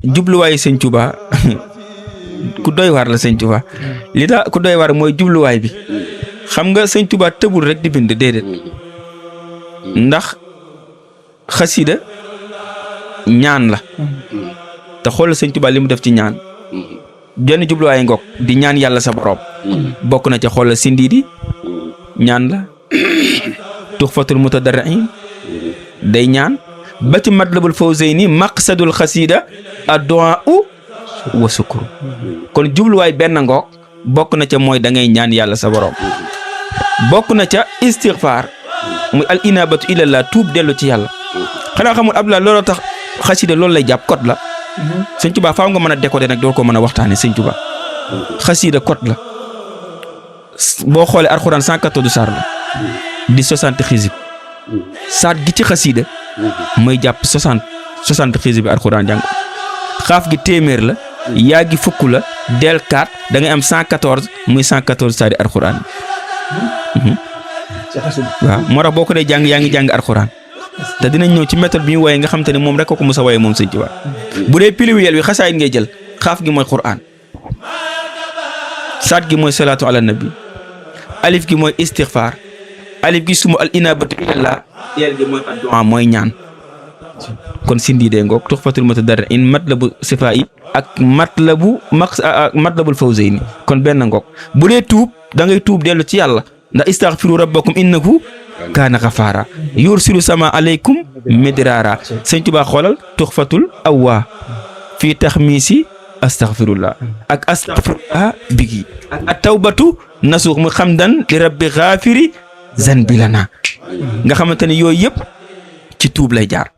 jubluwaayu sëñ Tuubaa ku doy waar la sëñ Tuubaa li tax ku doy waar mooy jubluwaay bi xam nga sëñ Tuubaa tëbul rek di bind déedéet ndax xasida ñaan la te xoolal sëñ Tuubaa li mu def ci ñaan jenn jubluwaay ngoog di ñaan yàlla sa borom bokk na ca xoolal sindiidi ñaan la tuxfatul mutadarriin day ñaan ba ci matlabul fawzayni maqsadul xasida addu'a wa sukru kon jubluwaay benn ngoog bokk na ca mooy da ngay ñaan yàlla sa borom bokk na ca istighfar muy al inabatu ilallah tuub dellu ci yàlla xanaa xamul Abdullah looloo tax xasida loolu lay jàpp code la sëñ Tuubaa faaw nga mën a décoder nag door ko mën a waxtaane sëñ Tuubaa xasida code la boo xoolee alxuraan 114 saar la di 60 xisib saat gi ci xasida mooy jàpp 60 xisib bi alxuraan jàng xaaf gi téeméer la yaa gi fukk la del 4 da ngay am 114 muy 114 saari alxuraan waaw moo tax boo ko dee jàng yaa ngi jàng alxuraan te dinañ ñëw ci méthode bi ñu wooyee nga xam te ne moom rek ko mos a wooyee moom sëñ Tuubaa bu dee piliwiyel wi xasaayit ngay jël xaaf gi mooy quraan saat gi mooy salaatu ala nabi alif gi mooy istighfar alif gi suma al inabatu ilallah yel gi mooy addu'a mooy ñaan kon sindi dee ngoog tuxfatul mutadarriin matlabu sifaa yi ak matlabul fawzayni kon benn ngoog bu dee tuub da ngay tuub dellu ci yàlla ndax istaghfiru rabbakum innahu kaana ghafaara yursilu sama aleykum midraara sëñ Tuubaa xoolal tuxfatul awwaa fii taxmiisi astaghfirullah ak astaghfirullah bigi ak at-tawbatu nasuux mu xamdan li rabbi ghaafiri zanbilana nga xamante ne yooyu yëpp ci tuub lay jaar